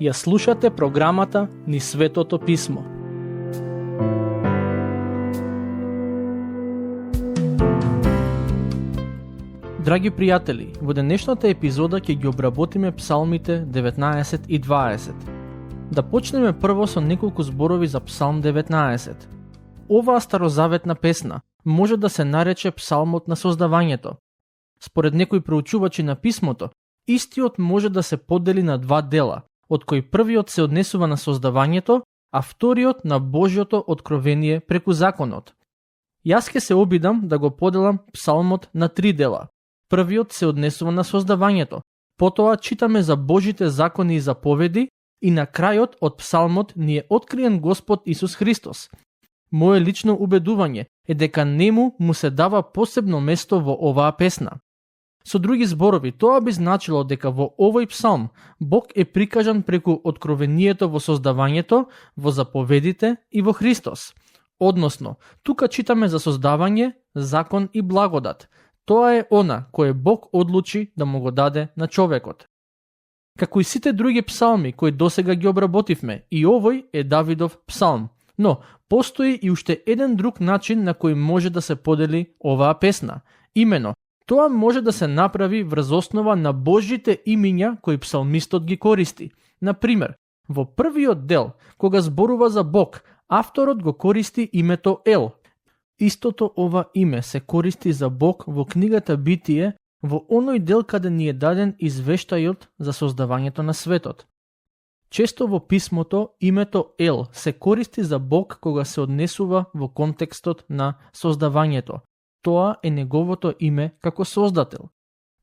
Ја слушате програмата Низ Светото Писмо. Драги пријатели, во денешната епизода ќе ги обработиме псалмите 19 и 20. Да почнеме прво со неколку зборови за псалм 19. Оваа старозаветна песна може да се нарече псалмот на создавањето. Според некои проучувачи на писмото, истиот може да се подели на два дела, од кои првиот се однесува на создавањето, а вториот на Божјото откровение преку законот. Јас ќе се обидам да го поделам псалмот на три дела. Првиот се однесува на создавањето, потоа читаме за Божите закони и заповеди и на крајот од псалмот ни е откриен Господ Исус Христос. Моje лично убедување е дека нему му се дава посебно место во оваа песна. Со други зборови, тоа би значило дека во овој псалм Бог е прикажан преку откровението во создавањето, во заповедите и во Христос. Односно, тука читаме за создавање, закон и благодат. Тоа е она кое Бог одлучи да му го даде на човекот. Како и сите други псалми кои досега ги обработивме, и овој е Давидов псалм. Но, постои и уште еден друг начин на кој може да се подели оваа песна. Имено, тоа може да се направи врз основа на Божите имиња кои псалмистот ги користи. Например, во првиот дел, кога зборува за Бог, авторот го користи името Ел. Истото ова име се користи за Бог во книгата Битие, во оној дел каде ни е даден извештајот за создавањето на светот. Често во писмото името Ел се користи за Бог кога се однесува во контекстот на создавањето. Тоа е неговото име како создател.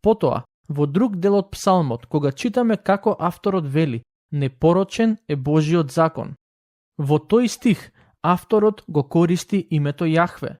Потоа, во друг дел од псалмот, кога читаме како авторот вели, непорочен е Божиот закон. Во тој стих, авторот го користи името Јахве.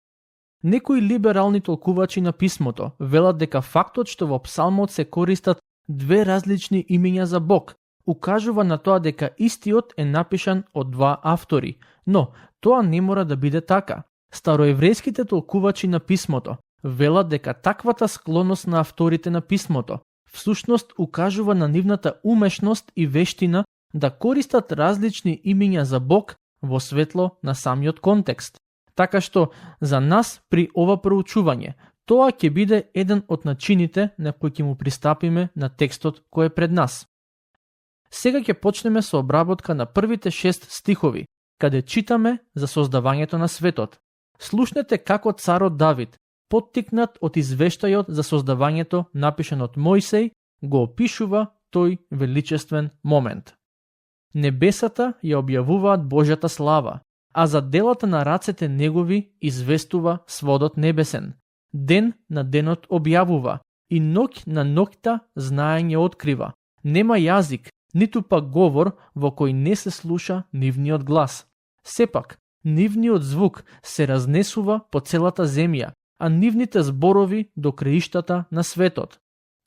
Некои либерални толкувачи на писмото велат дека фактот што во псалмот се користат две различни имиња за Бог, укажува на тоа дека истиот е напишан од два автори, но тоа не мора да биде така. Староеврејските толкувачи на писмото велат дека таквата склоност на авторите на писмото всушност укажува на нивната умешност и вештина да користат различни имиња за Бог во светло на самиот контекст. Така што, за нас при ова проучување, тоа ќе биде еден од начините на кои ќе му пристапиме на текстот кој е пред нас. Сега ќе почнеме со обработка на првите 6 стихови, каде читаме за создавањето на светот. Слушнете како царот Давид, поттикнат од извештајот за создавањето напишан од Мојсей, го опишува тој величествен момент. Небесата ја објавуваат Божјата слава, а за делата на рацете негови известува сводот небесен. Ден на денот објавува и ноќ на ноќта знаење открива. Нема јазик, ниту пак говор во кој не се слуша нивниот глас. Сепак, нивниот звук се разнесува по целата земја, а нивните зборови до краиштата на светот.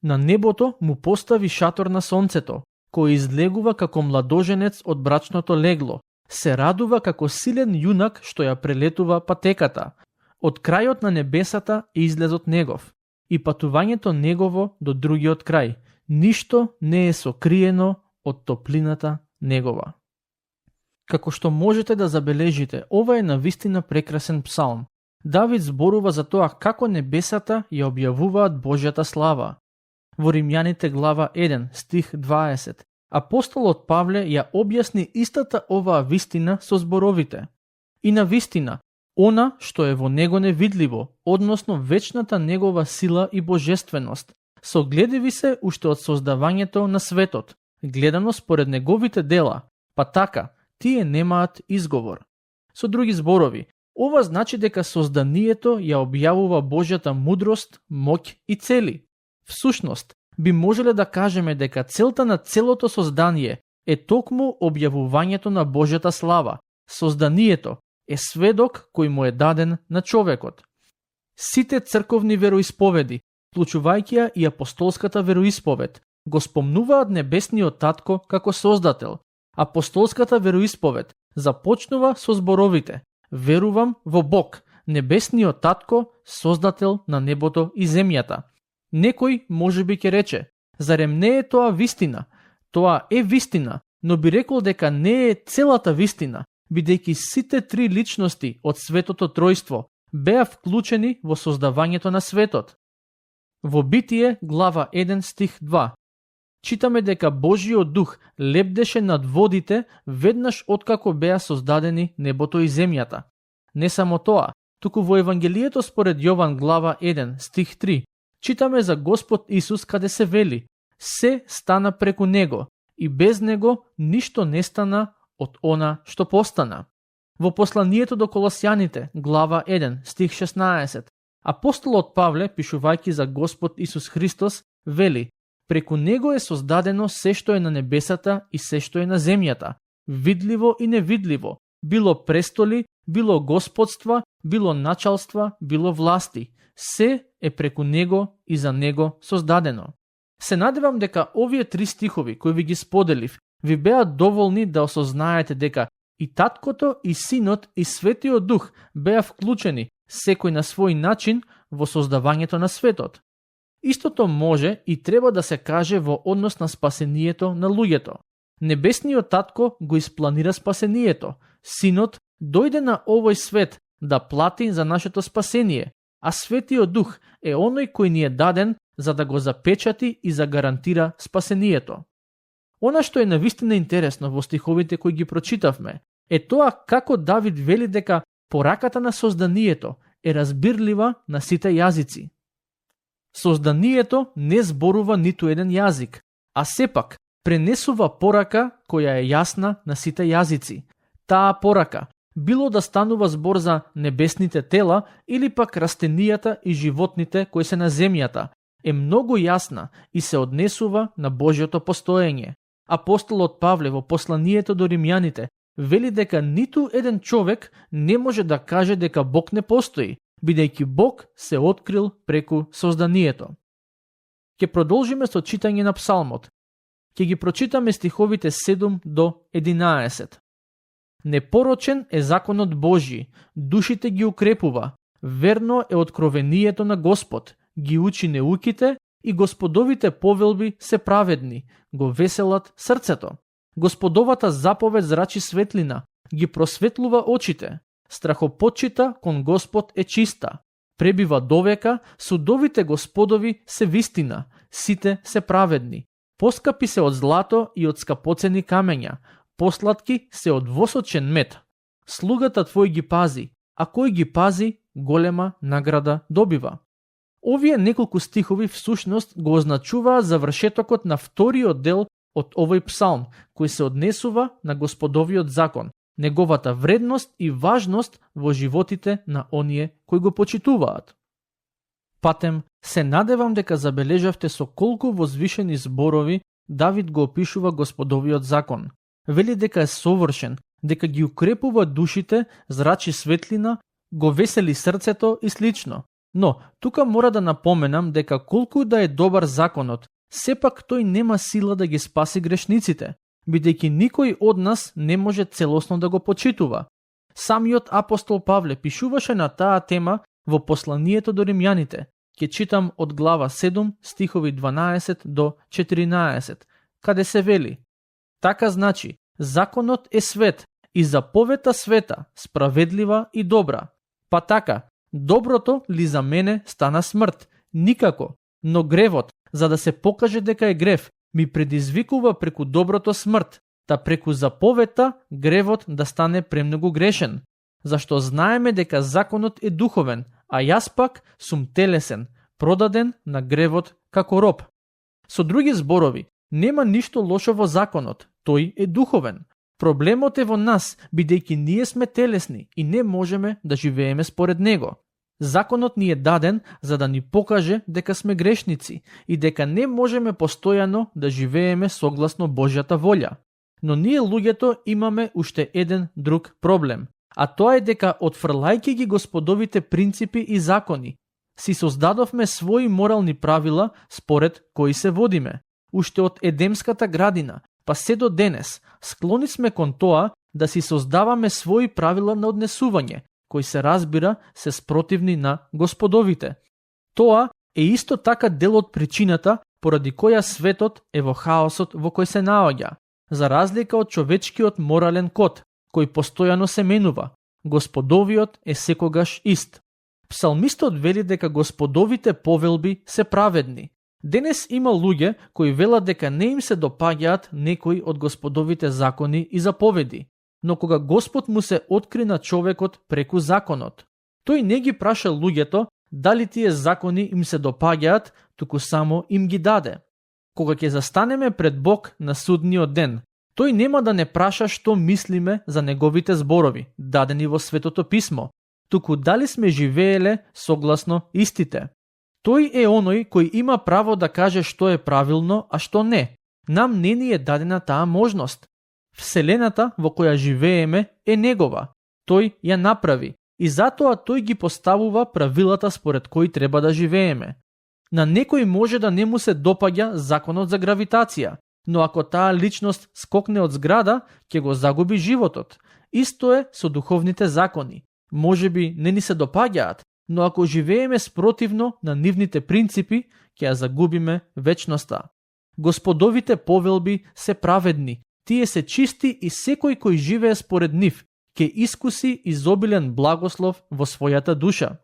На небото му постави шатор на сонцето, кој излегува како младоженец од брачното легло, се радува како силен јунак што ја прелетува патеката. Од крајот на небесата е излезот негов, и патувањето негово до другиот крај. Ништо не е сокриено од топлината негова. Како што можете да забележите, ова е навистина прекрасен псалм. Давид зборува за тоа како небесата ја објавуваат Божјата слава. Во Римјаните глава 1, стих 20, апостолот Павле ја објасни истата оваа вистина со зборовите. И на вистина, она што е во него невидливо, односно вечната негова сила и божественост, согледиви се уште од создавањето на светот, гледано според неговите дела, па така, тие немаат изговор. Со други зборови, ова значи дека созданието ја објавува Божјата мудрост, моќ и цели. Всушност, би можеле да кажеме дека целта на целото создание е токму објавувањето на Божјата слава. Созданието е сведок кој му е даден на човекот. Сите црковни вероисповеди, вклучувајќи ја и апостолската вероисповед, го спомнуваат небесниот татко како создател. Апостолската вероисповед започнува со зборовите: верувам во Бог, небесниот татко, создател на небото и земјата. Некој можеби ќе рече, зарем не е тоа вистина? Тоа е вистина, но би рекол дека не е целата вистина, бидејќи сите три личности од Светото Тројство беа вклучени во создавањето на светот. Во Битие, глава 1, стих 2, читаме дека Божиот дух лебдеше над водите веднаш откако беа создадени небото и земјата. Не само тоа, туку во Евангелието според Јован глава 1, стих 3, читаме за Господ Исус каде се вели: се стана преку Него и без Него ништо не стана од она што постана. Во посланието до Колосјаните, глава 1, стих 16, апостолот Павле, пишувајќи за Господ Исус Христос, вели: преку Него е создадено се што е на небесата и се што е на земјата, видливо и невидливо, било престоли, било господства, било началства, било власти. Се е преку Него и за Него создадено. Се надевам дека овие три стихови кои ви ги споделив ви беа доволни да осознаете дека и Таткото, и Синот, и Светиот Дух беа вклучени, секој на свој начин, во создавањето на светот. Истото може и треба да се каже во однос на спасението на луѓето. Небесниот Татко го испланира спасението. Синот дојде на овој свет да плати за нашето спасение, а Светиот Дух е оној кој ни е даден за да го запечати и загарантира спасението. Она што е навистина интересно во стиховите кои ги прочитавме е тоа како Давид вели дека пораката на созданието е разбирлива на сите јазици. Созданието не зборува ниту еден јазик, а сепак пренесува порака која е јасна на сите јазици. Таа порака, било да станува збор за небесните тела или пак растенијата и животните кои се на земјата, е многу јасна и се однесува на Божјото постоење. Апостолот Павле во посланието до римјаните вели дека ниту еден човек не може да каже дека Бог не постои, бидејќи Бог се открил преку созданието. Ќе продолжиме со читање на псалмот. Ќе ги прочитаме стиховите 7 до 11. Непорочен е законот Божји, душите ги укрепува, верно е откровението на Господ, ги учи неуките и Господовите повелби се праведни, го веселат срцето. Господовата заповед зрачи светлина, ги просветлува очите. Страхопотчита кон Господ е чиста. Пребива довека, судовите Господови се вистина, сите се праведни. Поскапи се од злато и од скапоцени камења, посладки се од восочен мед. Слугата твој ги пази, а кој ги пази, голема награда добива. Овие неколку стихови всушност го означуваат завршетокот на вториот дел од овој псалм, кој се однесува на Господовиот закон, неговата вредност и важност во животите на оние кои го почитуваат. Патем, се надевам дека забележавте со колку возвишени зборови Давид го опишува Господовиот закон. Вели дека е совршен, дека ги укрепува душите, зрачи светлина, го весели срцето и слично. Но, тука мора да напоменам дека колку да е добар законот, сепак тој нема сила да ги спаси грешниците, бидејќи никој од нас не може целосно да го почитува. Самиот апостол Павле пишуваше на таа тема во посланието до римјаните. Ќе читам од глава 7, стихови 12 до 14, каде се вели: така значи, законот е свет и заповета света, справедлива и добра. Па така, доброто ли за мене стана смрт? Никако, но гревот, за да се покаже дека е грев, ми предизвикува преку доброто смрт, та преку заповета гревот да стане премногу грешен. Зашто знаеме дека законот е духовен, а јас пак сум телесен, продаден на гревот како роб. Со други зборови, нема ништо лошо во законот, тој е духовен. Проблемот е во нас, бидејќи ние сме телесни и не можеме да живееме според него. Законот ни е даден за да ни покаже дека сме грешници и дека не можеме постојано да живееме согласно Божјата волја. Но ние луѓето имаме уште еден друг проблем, а тоа е дека отфрлајќи ги Господовите принципи и закони, си создадовме своји морални правила според кои се водиме. Уште од Едемската градина, па се до денес, склони сме кон тоа да си создаваме своји правила на однесување, кои се разбира се спротивни на господовите. Тоа е исто така дел од причината поради која светот е во хаосот во кој се наоѓа, за разлика од човечкиот морален код, кој постојано се менува. Господовиот е секогаш ист. Псалмистот вели дека господовите повелби се праведни. Денес има луѓе кои велат дека не им се допаѓаат некои од господовите закони и заповеди, но кога Господ му се откри на човекот преку законот, тој не ги праша луѓето дали тие закони им се допаѓаат, туку само им ги даде. Кога ќе застанеме пред Бог на судниот ден, тој нема да не праша што мислиме за неговите зборови, дадени во Светото писмо, туку дали сме живееле согласно истите. Тој е оној кој има право да каже што е правилно, а што не. Нам не ни е дадена таа можност. Вселената во која живееме е негова. Тој ја направи и затоа тој ги поставува правилата според кои треба да живееме. На некој може да не му се допаѓа законот за гравитација, но ако таа личност скокне од зграда, ќе го загуби животот. Исто е со духовните закони. Можеби не ни се допаѓаат, но ако живееме спротивно на нивните принципи, ќе ја загубиме вечноста. Господовите повелби се праведни, тие се чисти и секој кој живее според нив ќе искуси изобилен благослов во својата душа.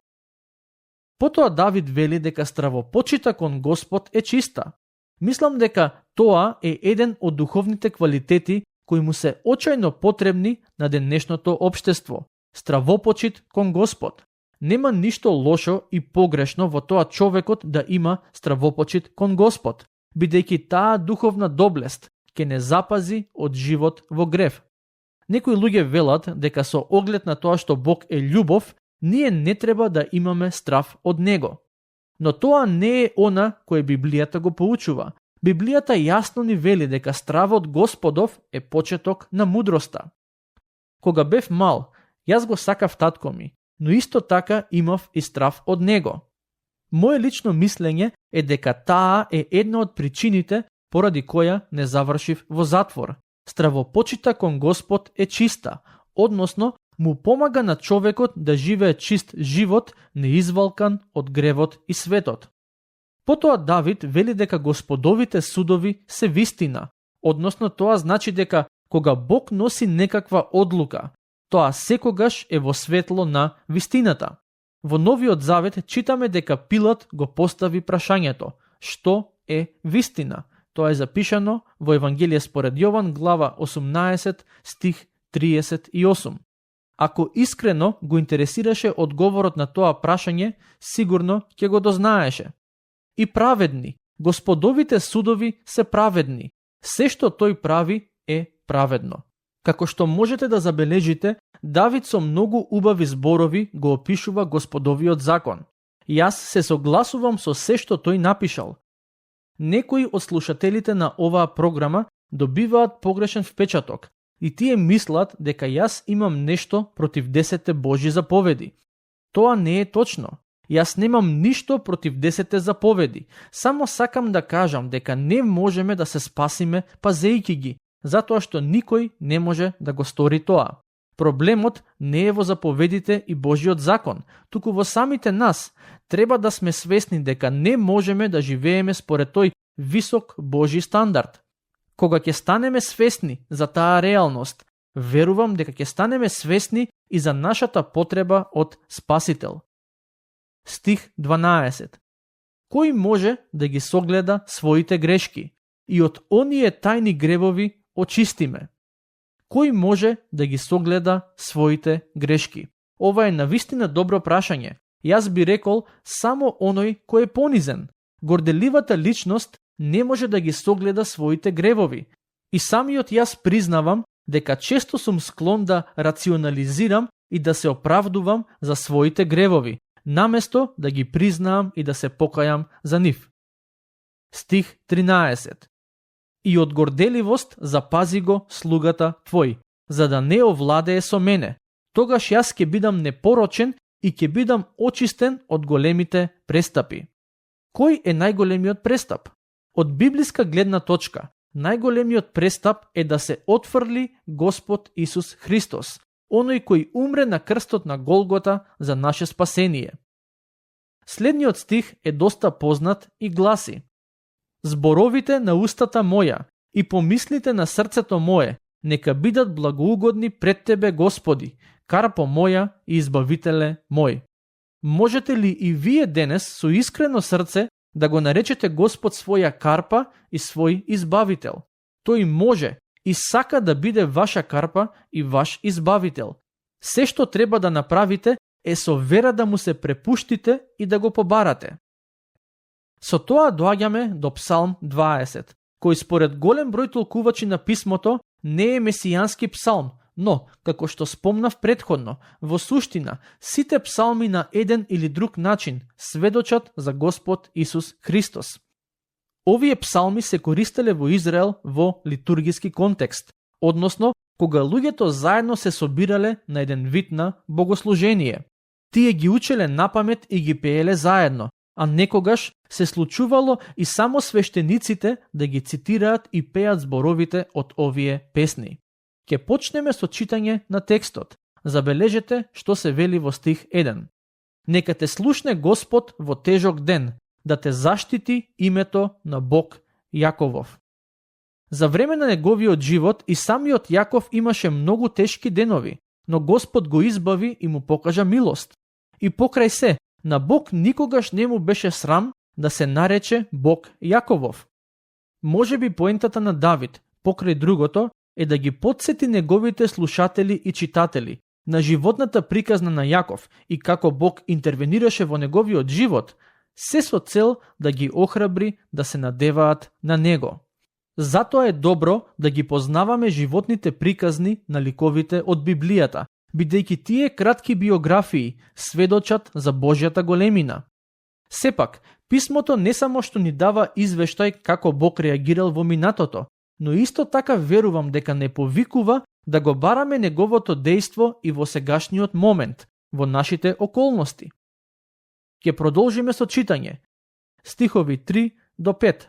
Потоа Давид вели дека стравопочита кон Господ е чиста. Мислам дека тоа е еден од духовните квалитети кои му се очајно потребни на денешното општество. Стравопочит кон Господ. Нема ништо лошо и погрешно во тоа човекот да има стравопочит кон Господ, бидејќи таа духовна доблест ќе не запази од живот во грев. Некои луѓе велат дека со оглед на тоа што Бог е љубов, ние не треба да имаме страв од Него. Но тоа не е она кое Библијата го поучува. Библијата јасно ни вели дека стравот Господов е почеток на мудроста. Кога бев мал, јас го сакав татко ми, но исто така имав и страв од него. Моje лично мислење е дека таа е една од причините поради која не завршив во затвор. Стравопочита кон Господ е чиста, односно му помага на човекот да живее чист живот, неизвалкан од гревот и светот. Потоа Давид вели дека господовите судови се вистина, односно тоа значи дека кога Бог носи некаква одлука, тоа секогаш е во светло на вистината. Во Новиот Завет читаме дека Пилат го постави прашањето: што е вистина? Тоа е запишано во Евангелие според Јован, глава 18, стих 38. Ако искрено го интересираше одговорот на тоа прашање, сигурно ќе го дознаеше. И праведни, господовите судови се праведни. Се што тој прави е праведно. Како што можете да забележите, Давид со многу убави зборови го опишува господовиот закон. Јас се согласувам со се што тој напишал. Некои од слушателите на оваа програма добиваат погрешен впечаток и тие мислат дека јас имам нешто против 10 Божји заповеди. Тоа не е точно. Јас немам ништо против 10 заповеди. Само сакам да кажам дека не можеме да се спасиме пазејќи ги, затоа што никој не може да го стори тоа. Проблемот не е во заповедите и Божјиот закон, туку во самите нас. Треба да сме свесни дека не можеме да живееме според тој висок Божји стандард. Кога ќе станеме свесни за таа реалност, верувам дека ќе станеме свесни и за нашата потреба од Спасител. Стих 12. Кој може да ги согледа своите грешки и од оние тајни гревови очистиме? Кој може да ги согледа своите грешки? Ова е навистина добро прашање. Јас би рекол само оној кој е понизен. Горделивата личност не може да ги согледа своите гревови. И самиот јас признавам дека често сум склон да рационализирам и да се оправдувам за своите гревови, наместо да ги признаам и да се покајам за нив. Стих 13. И од горделивост запази го слугата твој, за да не овладее со мене. Тогаш јас ќе бидам непорочен и ќе бидам очистен од големите престапи. Кој е најголемиот престап? Од библиска гледна точка, најголемиот престап е да се отфрли Господ Исус Христос, оној кој умре на крстот на Голгота за наше спасение. Следниот стих е доста познат и гласи: Зборовите на устата моја и помислите на срцето мое нека бидат благоугодни пред Тебе, Господи, карпо моја и избавителе мој. Можете ли и вие денес со искрено срце да го наречете Господ своја карпа и свој избавител? Тој може и сака да биде ваша карпа и ваш избавител. Се што треба да направите е со вера да му се препуштите и да го побарате. Со тоа доаѓаме до Псалм 20, кој според голем број толкувачи на писмото не е месијански псалм, но, како што спомнав претходно, во суштина, сите псалми на еден или друг начин сведочат за Господ Исус Христос. Овие псалми се користеле во Израел во литургиски контекст, односно, кога луѓето заедно се собирале на еден вид на богослужение. Тие ги учеле напамет и ги пееле заедно, а некогаш се случувало и само свештениците да ги цитираат и пеат зборовите од овие песни. Ке почнеме со читање на текстот. Забележете што се вели во стих 1. Нека те слушне Господ во тежок ден, да те заштити името на Бог Јаковов. За време на неговиот живот и самиот Јаков имаше многу тешки денови, но Господ го избави и му покажа милост. И покрај се, на Бог никогаш не му беше срам да се нарече Бог Јаковов. Може би поентата на Давид, покрај другото, е да ги потсети неговите слушатели и читатели на животната приказна на Јаков и како Бог интервенираше во неговиот живот, се со цел да ги охрабри да се надеваат на него. Затоа е добро да ги познаваме животните приказни на ликовите од Библијата, бидејќи тие кратки биографии сведочат за Божјата големина. Сепак, писмото не само што ни дава извештај како Бог реагирал во минатото, но исто така верувам дека не повикува да го бараме неговото дејство и во сегашниот момент, во нашите околности. Ќе продолжиме со читање. Стихови 3 до 5.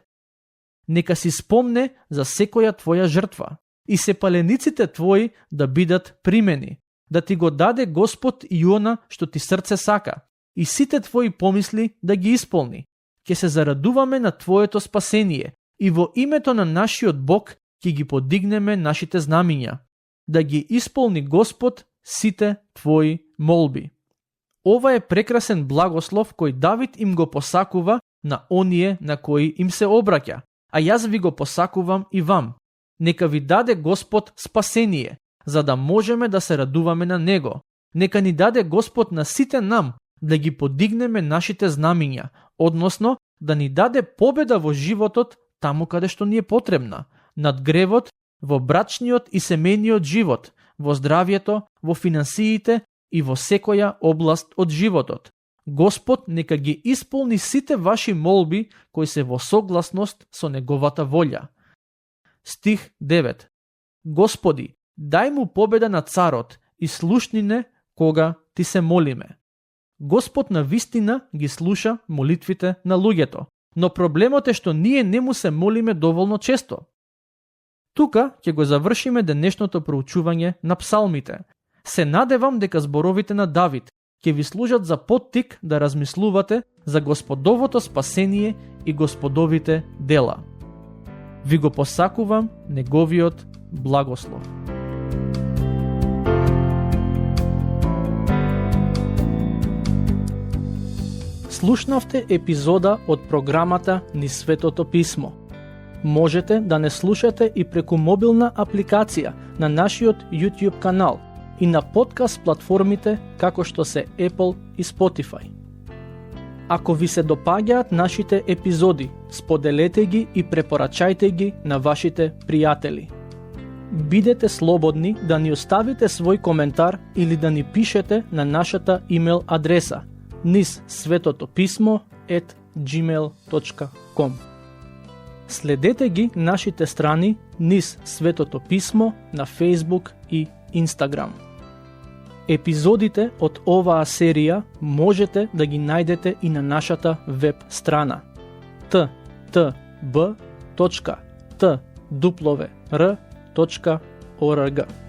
Нека си спомне за секоја твоја жртва и сепалениците твои да бидат примени, да ти го даде Господ и она што ти срце сака, и сите твои помисли да ги исполни. Ќе се зарадуваме на твоето спасение и во името на нашиот Бог ќе ги подигнеме нашите знамиња, да ги исполни Господ сите твои молби. Ова е прекрасен благослов кој Давид им го посакува на оние на кои им се обраќа, а јас ви го посакувам и вам. Нека ви даде Господ спасение, за да можеме да се радуваме на Него. Нека ни даде Господ на сите нам да ги подигнеме нашите знамиња, односно да ни даде победа во животот таму каде што ни е потребна, над гревот, во брачниот и семејниот живот, во здравјето, во финансиите и во секоја област од животот. Господ нека ги исполни сите ваши молби кои се во согласност со неговата волја. Стих 9. Господи, дај му победа на царот и слушни не кога ти се молиме. Господ на вистина ги слуша молитвите на луѓето, но проблемот е што ние не му се молиме доволно често. Тука ќе го завршиме денешното проучување на псалмите. Се надевам дека зборовите на Давид ќе ви служат за поттик да размислувате за Господовото спасение и Господовите дела. Ви го посакувам неговиот благослов. Слушнавте епизода од програмата Низ Светото Писмо. Можете да не слушате и преку мобилна апликација на нашиот YouTube канал и на подкаст платформите како што се Apple и Spotify. Ако ви се допаѓаат нашите епизоди, споделете ги и препорачајте ги на вашите пријатели. Бидете слободни да ни оставите свој коментар или да ни пишете на нашата имейл адреса nizsvetotopисmo@gmail.com. Следете ги нашите страни Низ Светото Писмо на Facebook и Instagram. Епизодите од оваа серија можете да ги најдете и на нашата веб страна ttb.twr.org.